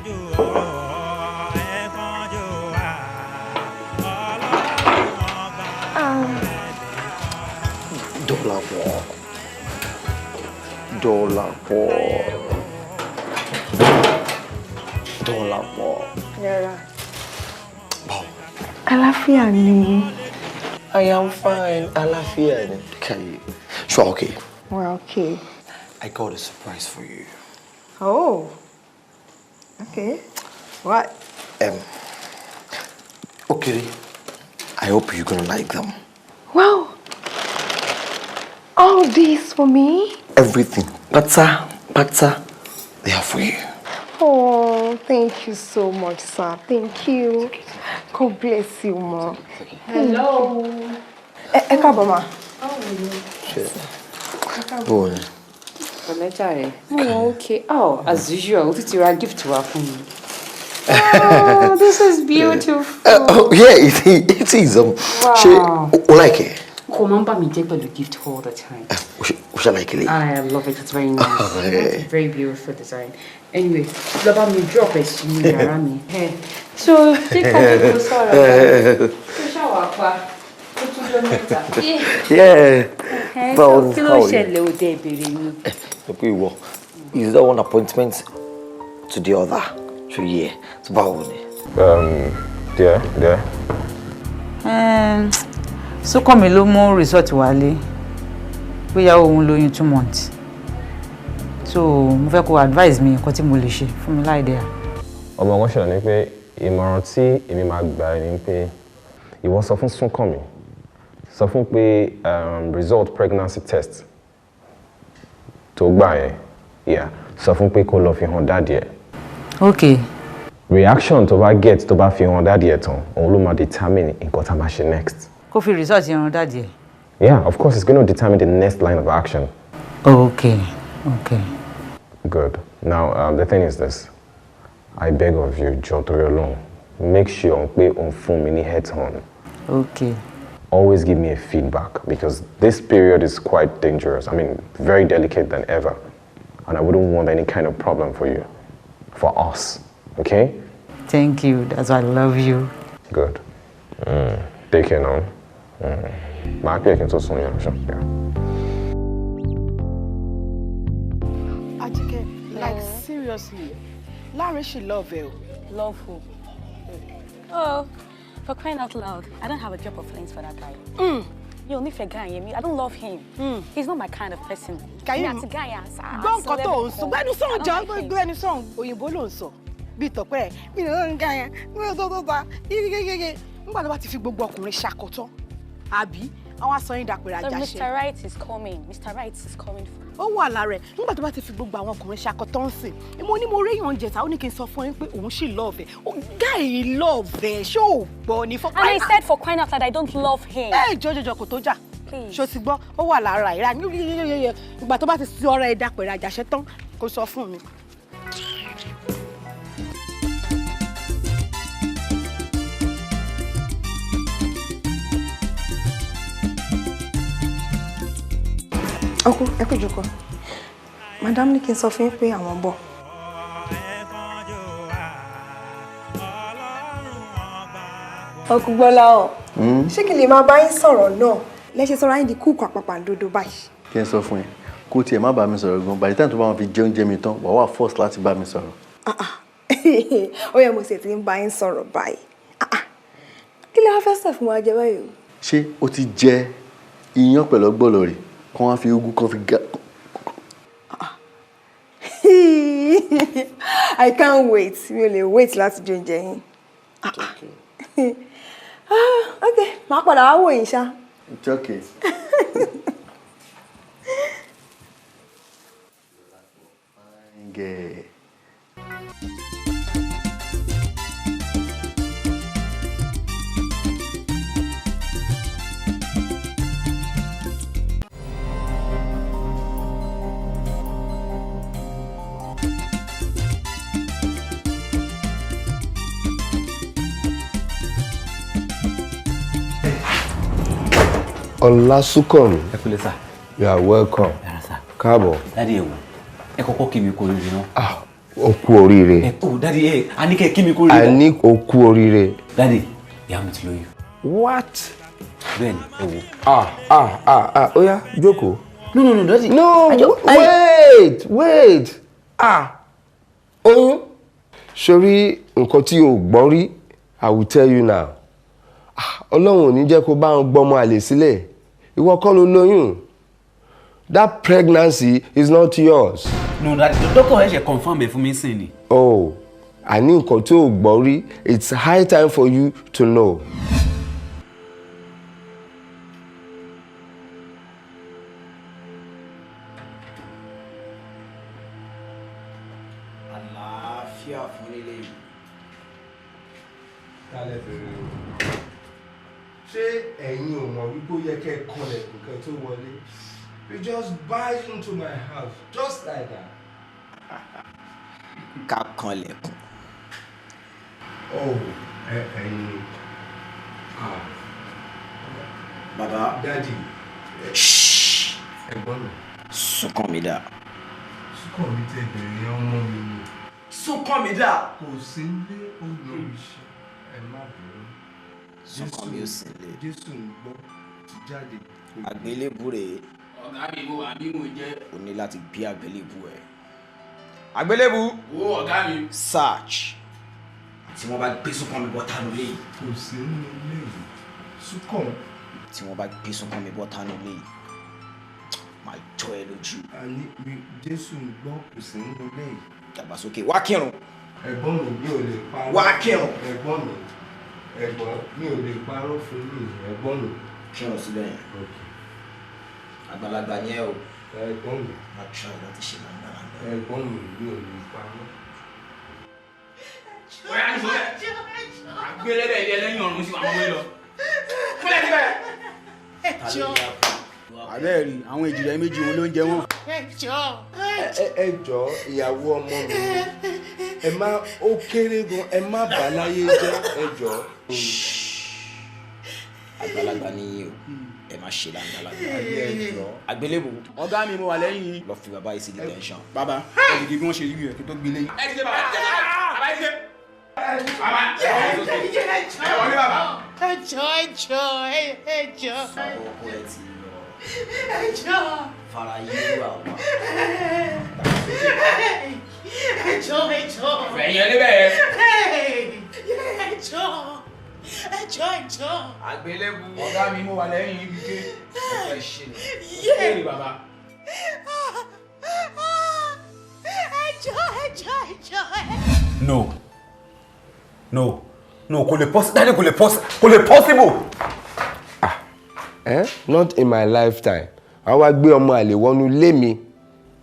Kánjú o, ẹ kánjú wá. Ọlọ́run ọba. Dọ́làpọ̀. Dọ́làpọ̀. Dọ́làpọ̀. Yàrá. Àlàáfíà ni. I am fine. Àlàáfíà ni. Okay. Sure, okay. We're okay. I got a surprise for you. Oh. Okay. What? Okay. I hope you're gonna like them. Wow. All these for me? Everything. Pata, pata, they are for you. Oh, thank you so much, sir. Thank you. God bless you, ma. Hello. Ẹ káàbọ̀, ma. Bó ni? Pẹ̀lẹ́ jàre. Mo wà okay. Oh, as usual, o tún ti ra gift wá fún mi. Oh, this is beautiful. Oh, yeah, it is. Ṣé o like it? Kò máa ń bà mí jẹ́ pẹ̀lú gift all the time. O ṣe like it? I love it. It's very nice. Yeah. It's a very beautiful design. Anyway, lọ bá mi drop ẹ̀ sínú yàrá mi. So, jẹ́ ká jókòó sọ̀rọ̀. Tó ṣàwà pa. Ó tún jọ mẹ́ta. Yeah. Báwo ni? Kí ló How are you? ṣẹlẹ̀ òde ìbéèrè mi? Ẹ pé ìwọ, is that one appointment to the other? So yeah, so báwo ni? Dear, dear. Súnkànmí ló mú result wálé bóyá òun lóyún 2 months, so mo fẹ́ kó advise mi nǹkan tí mo lè ṣe fún mi láì dẹ́yà. Ọmọ kan ṣẹlẹ̀ ni pé ìmọ̀ràn tí èmi máa gbà ẹ́ ni pé ìwọ sọ fún Súnkànmí, sọ fún pé result pregnancy test tó gbà yẹn, yeah, sọ fún pé kó lọ fi hàn daddy ẹ̀. Ok. Reaction tó bá get tó bá fi hàn daddy ẹ̀ tán, òun ló máa determine nǹkan tá a máa ṣe next. Kó fi result yẹn hàn daddy ẹ̀. Yeah, of course, it's going to determine the next line of action. Ok. Good. Now, the thing is this. I beg of you, jọ̀ọ́, torí Ọlọ́run, make sure pé òun fún mi ní head on. Ok. Always give me a feedback because this period is quite dangerous. I mean, very delicate than ever. And I wouldn't want any kind of problem for you, for us. Okay? Thank you, that's why I love you. Good. Take care now. Màá pè é kí n tó sùn yẹn, sure. Yeah. Ajike, like, seriously, Larry she love you. Love who? Oh, for crying out loud, I don't have a drop of feelings for that guy. Yo, nífẹ̀ẹ́ guy yẹn mi, I don't love him. He's not my kind of person. Can you Èmi àti guy yẹn àṣà. Gbọ́ nǹkan tó ń sọ, gbẹ́nu sọ̀hún jọ, gbẹ́nu sọ̀hún, òyìnbó ló ń sọ. Bí tọ̀pẹ́ ẹ̀, mi ò ń ga yẹn, mi ò tó tó ta, yíyíyíyí. Nígbà tó bá ti fi gbogbo ọkùnrin ṣàkótán, àbí àwọn aṣọ yín dàpẹ̀rẹ̀ So àjàṣe. Mr. Right is coming. Mr. Right is coming. Ó wà lára ẹ̀ nígbà tó bá ti fi gbogbo àwọn ọkùnrin ṣàkótán sìn. Mo ní mo réyàn jẹta, ó ní kí n sọ fún yín pé òun sì love ẹ̀. Guy love ẹ̀, ṣó ò gbọ́ ni fún. And I said, for crying out loud, I don't love him. Ẹ jọjọjọ kò tó jà. Please. Ṣó ti gbọ́? Ó wà lára ìra ìgbà tó bá ti sọ ọ̀rọ̀ ẹ̀ dàpẹ̀rẹ̀ àjàṣe tán, kó sọ fún mi. Ọkú, ẹ kú ìjókòó. Madam ní kí n sọ fún yín pé àwọn ń bọ̀. Ẹ kánjú wá. Ọlọ́run ọba. Ọkú Gbọ́lá ọ̀. Ṣé kí n lè máa bá yín sọ̀rọ̀ náà? Lẹ́sẹ̀ sọ̀rọ̀ ayé di kúùkù àpàpàǹdodo báyìí. Kí n sọ fún ẹ, kó tiẹ̀ má bá mi sọ̀rọ̀ gan, by the time tó bá wọn fi jẹ oúnjẹ mi tán, wàá wà force láti bá mi sọ̀rọ̀. Ah, ah. Ó yẹ mo sì ti ń bá yín sọ̀rọ̀ báyìí. Ah, ah. Kí lè wá fẹ́ sọ fún wa jẹ báyìí o? Ṣé o ti jẹ iyán pẹ̀lú ọgbọ̀lọ̀ rè kán wá fi ugu kan fi ga? I can't wait. Mi ò lè wait láti jẹ oúnjẹ yín. Ah, ah. Ah, ok, màá padà wá wò yín ṣá. It's okay. Fine girl. Ọlásùnkànmí. Ẹ kúlẹ̀ sà. You are welcome. Yàrá sà. Káàbọ̀. Daddy, ẹ wò, ẹ kọ́kọ́ kí mi kú oríire náà. Ah, O kú oríire. Oh daddy, ẹ a ní kẹ́ kí mi kú oríire. A ní o kú oríire. Daddy, ìyá mi ti lóyún. What? Bẹ́ẹ̀ni, ẹ wo. Ah ah ah ah, ó yá, jókòó. No no no daddy. No, wait wait. Ah, oyún. Sórí nǹkan tí o gbọ́ rí, I will tell you now. Ah, Ọlọ́run ò ní jẹ́ kó bá wọn gbọ́mọ àlè sílẹ̀. Ìwọ kọ́ ló lóyún. That pregnancy is not yours. No, daddy, the doctor ṣẹ̀ṣẹ̀ confirm ẹ̀ fún mi sìn ni. Oh, àní nǹkan tí o gbọ́ rí, it's high time for you to know. Àlàáfíà fún nílé yìí. Kálẹ̀ bèrè o. Ṣé ẹ̀yin ò mọ̀ wípé ó yẹ kẹ́ ẹ kanlẹ̀kùn kẹ́ tó wọlé? You just barge into my house just like that. Ká kanlẹ̀kùn. Oh, ẹ̀yin. Ah. Bàbá. Daddy. Ẹ̀gbọ́n mi. Súnkànmí dà. Súnkànmí tẹ bèrè ọmọ mi ni. Súnkànmí dà. Kò sí nílé olóríṣẹ́. Ẹ má bínú. Súnkànmí ò sí nílé. Jésù ń gbọ́ ti jáde. Àgbélébù rèé. Ọ̀gá mi mo wà bí mo jẹ́. O ní láti gbé àgbélébù ẹ̀. Àgbélébù. Wo ọ̀gá mi. Search. Tí wọ́n bá gbé Súnkànmí bọ́ tánu lé yìí. Kò sí nínú ilé yìí. Súnkànmí. Tí wọ́n bá gbé Súnkànmí bọ́ tánu lé yìí, màá jọ ẹ lójú. Àní mi Jésù ń gbọ́ kò sí nínú ilé yìí. Dàgbàsókè wá kírun. Ẹ̀gbọ́n mi mi ò lè parọ́. Wá kírun. Ẹ̀gbọ́n mi ẹ̀gbọ́n mi ò lè parọ́ fún mi ẹ̀gbọ́n mi. Kírun síbẹ̀ yẹn. Àgbàlagbà ni ẹ o. Ẹ̀gbọ́n mi. Má try láti ṣe làǹgbàlàǹgbà. Ẹ̀gbọ́n mi mi ò lè parọ́. Bóyá ní sọ́lẹ̀, àgbélébẹ̀ ilé ẹlẹ́yìn ọ̀run sí àwọn ọmọ ẹ lọ. Kúlẹ̀ síbẹ̀. Àbẹ́ẹ̀ rí àwọn èjìrẹ́ méjì wọn ló ń jẹ wọ́n. Ẹ jọ̀ọ́ ìyàwó ọmọ mi ẹ má ó kéré gan ẹ má bà láyé jẹ́ ẹ jọ̀ọ́. Àgbàlagbà ni yín o, ẹ má ṣe làǹgbàlàǹgbà. Àgbélébù. Ọ̀gá mi mo wà lẹ́yìn yín. Lọ fi bàbá yìí sí detention. Bàbá ẹ dìde bí wọ́n ṣe rí ẹ̀ kí tó gbélé yín. Ẹ dìde bàbá, ẹ dìde bàbá, ẹ dìde. Bàbá ẹ wọlé bàbá. Ẹ jọ̀ọ́ ẹ jọ̀ọ́ ẹ jọ̀ọ́. Bàbá ọkọ ẹ ti lọ. Ẹ jọ̀ọ́. Fara yíwà wá. Ẹ jọ̀ọ́ ẹ jọ̀ọ́. Ẹ̀yin ẹ débẹ̀. Ẹ jọ̀ọ́ ẹ jọ̀ọ́ ẹ jọ̀ọ́. Àgbélébù. Ọ̀gá mi mo wà lẹ́yìn ibi ké. Ẹ ṣe lọ. Ẹ bàbá. Ẹ jọ̀ọ́ ẹ jọ̀ọ́ ẹ jọ̀ọ́. No. No. No, kò lè possible. Daddy, kò lè possible. Kò lè possible. Ah, eh? Not in my lifetime. A wá gbé ọmọ àlè wọnú ilé mi.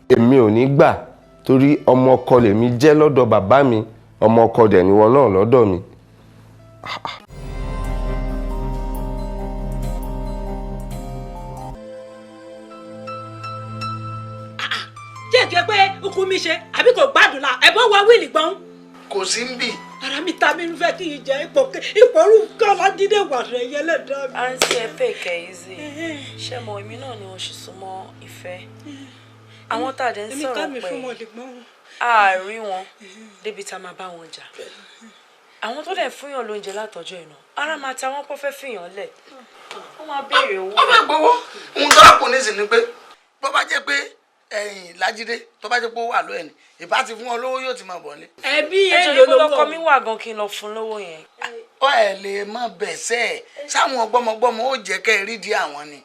Èmi ò ní gbà torí ọmọ ọkọ lèmi jẹ́ lọ́dọ̀ bàbá mi. Ọmọ ọkọ dẹ̀ ni wọn náà lọ́dọ̀ mi. Jẹ́ ìjẹ́ pé okùn mi ṣe àbí kò gbádùn la ẹ̀bọ́n wa wíìlì gbọ́n. Kò sí ń bì. Ara mi ta mi ń fẹ́ kí n jẹ ipò ipò orúkọ Ọlájídé wàṣẹ yẹlẹ́dá mi. Àǹtí ẹ take it easy. Ṣé mo èmi náà ni wọ́n ṣe súnmọ́ ìfẹ́? Àwọn tá a dẹ̀ ń Èmi ká sọ̀rọ̀ mi pé fún wọn lè gbọ́n. a rí wọn débi tá a máa bá wọn jà. Àwọn tó dẹ̀ fúnyàn lóúnjẹ látọjọ́ ìná. Ara máa ta wọ́n pọ́ fẹ́ fìyàn lẹ̀. Wọ́n máa béèrè owó. Ó máa gbowó. Ohun tó rà kò ní sìn ni pé bó bá jẹ́ pé ẹ̀yìn Lájídé tó bá jẹ́ pé ó wà lóyè ni ìbá ti fún ọ lówó yóò ti máa bọ̀ ní. Ẹbí Ẹ jọ̀ọ́ èlò ibo lówó lọkọ mi wà gan kí n lọ fún lówó yẹn. Ó ẹ̀ lè mọ bẹ̀sẹ̀ sáwọn gbọ́mọgbọ́mọ ó jẹ́ kẹ́ ẹ rí di àwọn ni.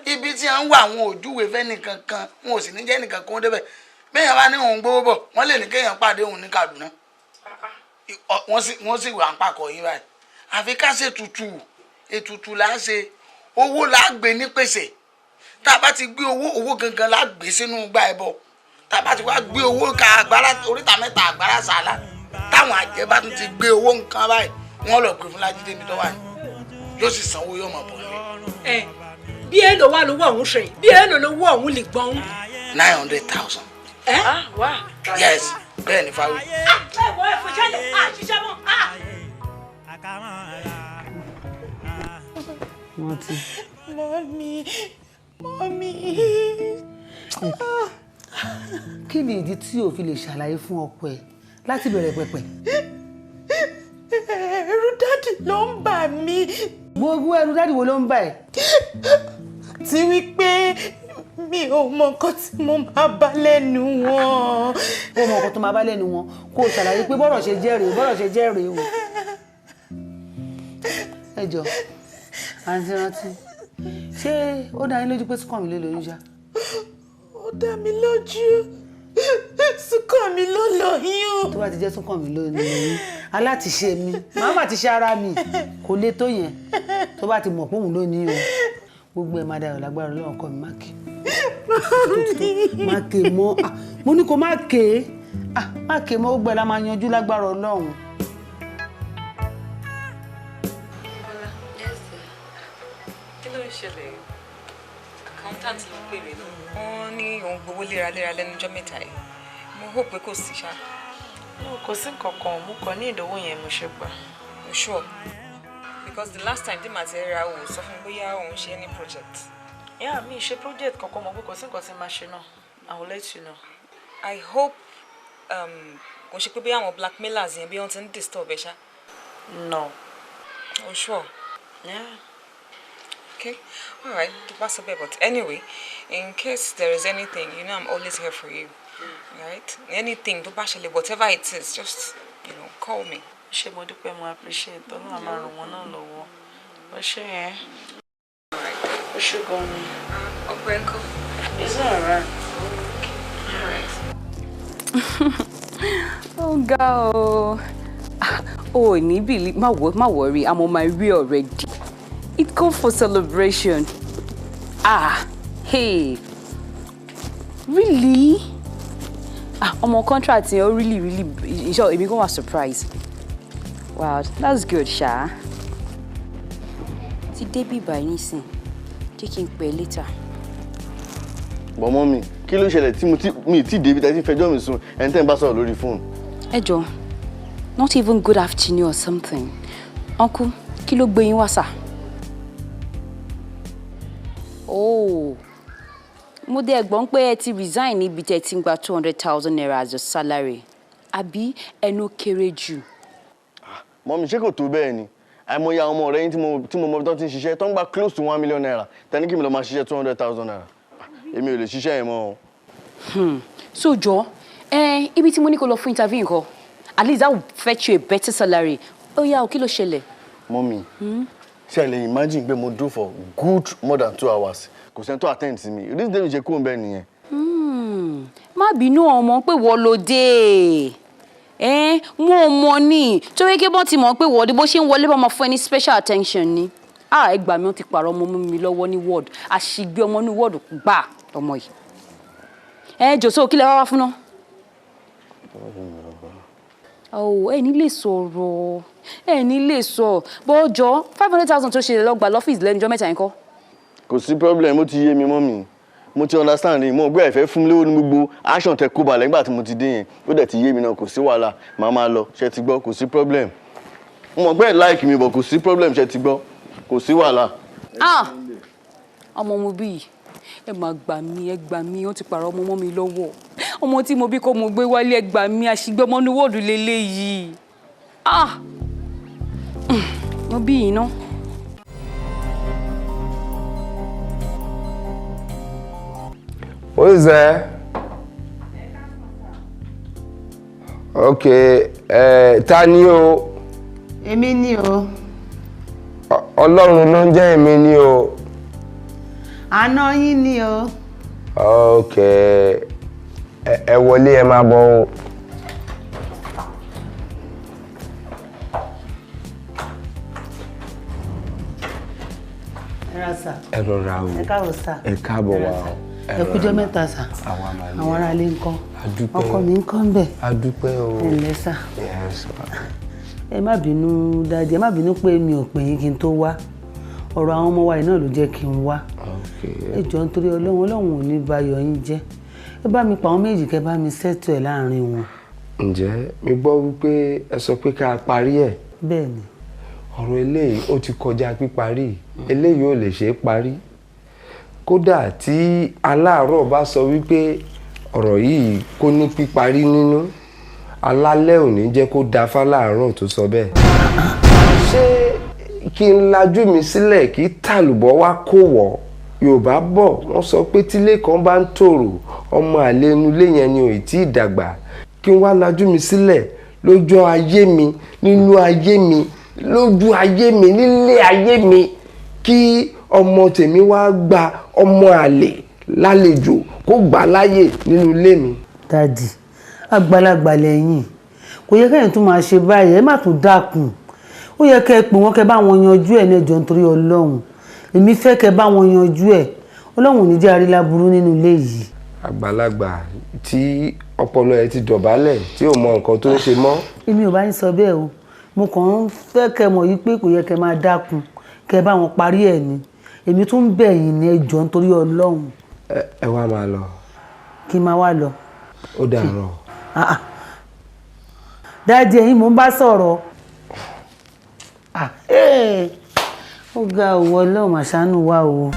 Ibi tí à ń wà àwọn òjúwe fẹ́ nìkan kan wọn ò sì ní jẹ́ nìkan kan ó débẹ̀. Bẹ́ẹ̀ bá ní òun gbowó bọ̀ wọ́n lè ní kéèyàn pàdé òun ní Kaduna. Wọ́n sì wà ń pàkọ́ yín báyìí. Àfi ká ṣe ètùtù ètùtù là á ṣe owó là á gbé ní pèsè. Tá a bá ti gbé owó owó gangan là á gbé sínú igbá ẹbọ. Tá a bá ti wá gbé owó ka agbára oríta mẹ́ta agbára sàlá táwọn àjẹ́ bá tún ti gbé owó nǹkan báyìí wọ́n lọ gbé fún Lájídé mi tó wà ní yóò sì sanwó yóò mọ̀ bọ̀ ní. Ẹ bí èlò wà lówó ọ̀hún ṣe bí èlò lówó ọ̀hún lè gbọ́n. 900,000. Ẹ wá. Yes, bẹ́ẹ̀ ni fáwọn. Ẹ wọ ẹ fò ṣẹlẹ̀ àṣìṣe mọ́. Wọ́n ti. Mọ́mí, mọ́mí. Kí ni ìdí tí o fi lè ṣàlàyé fún ọkọ ẹ láti bẹ̀rẹ̀ pẹ̀pẹ̀? Ẹ̀rù daddy ló ń bà mí. Gbogbo ẹ̀rù daddy wo ló ń bà ẹ́? Tí wípé mi ò mọ nǹkan tí mo máa bá lẹ́nu wọn. Ó mọ nǹkan tó máa bá lẹ́nu wọn, kó o ṣàlàyé pé bọ́rọ̀ ṣe jẹ́ rèé, bọ́rọ̀ ṣe jẹ́ rèé o. Ẹ jọ, àǹtí Rántí, ṣé ó dá yín lójú pé Súnkànmí ló lóyún ṣá? Ó dá mi lójú, Súnkànmí ló lóyún. Tó bá ti jẹ́ Súnkànmí ló lóyún, alátiṣe mi, màá má ti ṣe ara mi, kò le tó yẹn. Tó bá ti mọ̀ pé òun ló ní o, gbogbo ẹ̀ máa dayọ̀ lágbára Ọlọ́run. Ọkọ mi, má ké. Má ké mọ́, mo ní kó má ké, má ké mọ́, gbogbo ẹ̀ la máa yanjú lágbára Ọlọ́run. Kí ló ń ṣẹlẹ̀? Accountant ló pè mí náà. Wọ́n ní òun gbowó léraléra lẹ́nu ọjọ́ mẹ́ta yìí. Mo hope pé kò sí ṣá. Kò sí nǹkan kan, mo kàn ní ìdánwò yẹn mo ṣe gbà. O sure? Because the last time tí màá ti ríra, o sọ fún mi bóyá òun ṣe any project. Yeah, mi ṣe project kankan mọ̀ pé kò sí nǹkan tí màá ṣe náà. I will let you know. I hope kò ṣe pé bí àwọn blackmailers yẹn bí wọ́n ti ń disturb ẹ ṣá. No. O sure? Yeah. Okay, all right, that's a bit. But anyway, in case there is anything, you know I'm always here for you, right? Anything, tó bá ṣẹlẹ̀, whatever it is, just, you know, call me. Ṣé mo dúpẹ́, mo appreciate. Ọlọ́run á máa ràn wọ́n náà lọ́wọ́. Ó ṣe yẹn. Ó ṣe gan ni. Ọkọ ẹ̀ ń kọ́. It's all right. All right. Oh, girl. Oh, ní bìlí, má worry, I'm on my way already. It called for celebration. Ah, hey. Really? Ah, ọmọ contract yẹn, ó really, really, in short, èmi gan wà surprise. Wow, that's good, ṣá. Ti débí báyìí nísìn, jẹ́ kí n pè é later. But mummy, kí ló ṣẹlẹ̀ tí mo ti mi ti débi tẹ́ ti fẹjọ́ mi sùn, ẹni tẹ́ ń bá sọ̀rọ̀ lórí fóònù? Ẹ jọ̀ọ́, not even good afternoon or something. Uncle, kí ló gbé yín wá sà? Oh, mo dé ẹ̀gbọ́n pé ẹ ti resign níbi tẹ́ ti ń gba ₦200,000 as your salary. Àbí ẹnu kéré jù? Mummy, ṣé kò tó bẹ́ẹ̀ ni? Àìmọye àwọn ọmọ ọ̀rẹ́ yín tí mo mọ tó ti ń ṣiṣẹ́ tó ń gba close to ₦1 million, tẹ́ ní kí mi lọ máa ṣiṣẹ́ ₦200,000. Èmi ò lè ṣiṣẹ́ yẹn mọ́ o. So jọ, ẹ ibi tí mo ní kó lọ fún interview nǹkan, at least that will fetch you a better salary. Ó yá o, kí ló ṣẹlẹ̀? Mummy, ṣé ẹ lè imagine pé mo dúró for good more than 2 hours, kò sẹ́ni tó attend sí mi? Reason tèmi ṣe kúrò ń bẹ́ẹ̀ nìyẹn. Má bínú, ọmọ pé wọ́n ló dé ẹ, mo mọ ní torí kí wọ́n ti mọ̀ pé wọ́n bó ṣe ń wọlé bá máa fún ẹ ní special attention ni. Ah, ẹ gbà mí, wọ́n ti pààrọ̀ ọmọ mú mi lọ́wọ́ ní ward, àṣìgbé ọmọ ní ward gbà ọmọ yìí. Ẹ jòsó, kí lẹ wá wá fún náà? Oh, ẹ ní lè sọ̀rọ̀, ẹ ní lè sọ bọ́jọ́ 500,000 tó ṣe lọ gbà lọ́fíìsì lẹ́nu ọjọ́ mẹ́ta yẹn kọ́. Kò sí problem, ó ti yé mi, mummy. Mo ti understand yìí. Mo gbé ẹ̀fẹ́ fún mi lówó ní gbogbo action tẹ kó balẹ̀ nígbà tí mo ti dé yẹn, ó dẹ̀ ti yé mi náà. Kò sí wàhálà, màá máa lọ. Ṣe ti gbọ́? Kò sí problem. Mo mọ̀ pé ẹ̀ like mi, but kò sí problem. Ṣe ti gbọ́? Kò sí wàhálà. Ah, ọmọ mo bí yìí, ẹ máa gbà mí, ẹ gbà mí, wọ́n ti pààrọ̀ ọmọ mọ́ mi lọ́wọ́. Ọmọ tí mo bí kọ́ mo gbé wálé, ẹ gbà mí, àṣìgbé ọmọ ní wọ́ọ̀dù lélẹ́yìí. Ah, mo bí yìí ná. Who is there? Okay, ta ni o? Èmi ni o. Ọlọ́run ló ń jẹ́ èmi ni o. Àná yín ni o. Okay, ẹ wọlé, ẹ máa bọ̀ o. Ẹ ra sà. Ẹ rọra o. Ẹ káàbọ̀ sà. Ẹ káàbọ̀ wá o. Ẹ kújọ́ mẹ́ta sà. Àwa máa ní. Àwọn aráalé ńkọ́? A dúpẹ́. Ọkọ mi ńkọ́ ń bẹ̀? A dúpẹ́ o. Ẹ ǹlẹ́ sà. Yes, ma. Ẹ má bínú, daddy, ẹ má bínú pé mi ò pè yín kí n tó wá. Ọ̀rọ̀ àwọn ọmọ wa yìí náà ló jẹ́ kí n wá. Ẹ jọ̀ọ́, nítorí Ọlọ́run, Ọlọ́run ò ní ba ayọ̀ yín jẹ́. Ẹ bá mi pa àwọn méjì, kẹ́ bá mi settle ẹ̀ láàrin wọn. Ǹjẹ́ mi gbọ́ wípé ẹ sọ pé ká parí ẹ̀? Bẹ́ẹ̀ ni. Ọ̀rọ̀ eléyìí ó ti kọjá píparí. Eléyìí ò lè ṣe é parí. Kódà tí aláàárọ̀ bá sọ wípé Ọ̀rọ̀ yìí kó ní píparí nínú. Alálẹ̀ ò ní jẹ́ kó da fáláàárọ̀ tó sọ bẹ́ẹ̀. Ṣé kí n lajú mi sílẹ̀ kí tàlùbọ̀ wá kó wọ̀? Yorùbá bọ̀, wọ́n sọ pé tílé kan bá ń tòrò, ọmọ àlè inú ilé yẹn ni ò tí ì dàgbà. Kí n wá lajú mi sílẹ̀ lójú ayé mi, nínú ayé mi, lójú ayé mi, nílé ayé mi, kí ọmọ tèmi wá gba ọmọ àlè lálejò, kó gbà láyè nínú ilé mi. Daddy, àgbàlagbà lẹ́yìn, kò yẹ kẹ́yìn tún máa ṣe báyìí. Ẹ má tún dákun. Ó yẹ kẹ́ ẹ pè wọ́n, kẹ́ bá wọn yanjú ẹ̀ ní. Ẹjọ́, nítorí Ọlọ́run, èmi fẹ́ kẹ́ bá wọn yanjú ẹ̀. Ọlọ́run ò ní jẹ́ àríláburú nínú ilé yìí. Àgbàlagbà tí ọpọlọ ẹ ti dọ̀bálẹ̀, tí ò mọ nǹkan tó ń ṣe mọ́. Èmi ò bá yín sọ bẹ́ẹ̀ o. Mo kàn ń fẹ́ kẹ́ mọ̀ yìí pé kò yẹ kẹ́ máa dákun, kẹ́ bá wọn parí ẹ̀ ni. Èmi tún ń bẹ̀ yín ní, ẹjọ́, nítorí Ọlọ́run. Ẹ wá máa lọ. Kí n máa wá lọ? Ó dàárọ̀. Daddy, ẹ̀yin mò ń bá sọ̀rọ̀. Ó ga òwò. Ọlọ́run àṣánú wa o.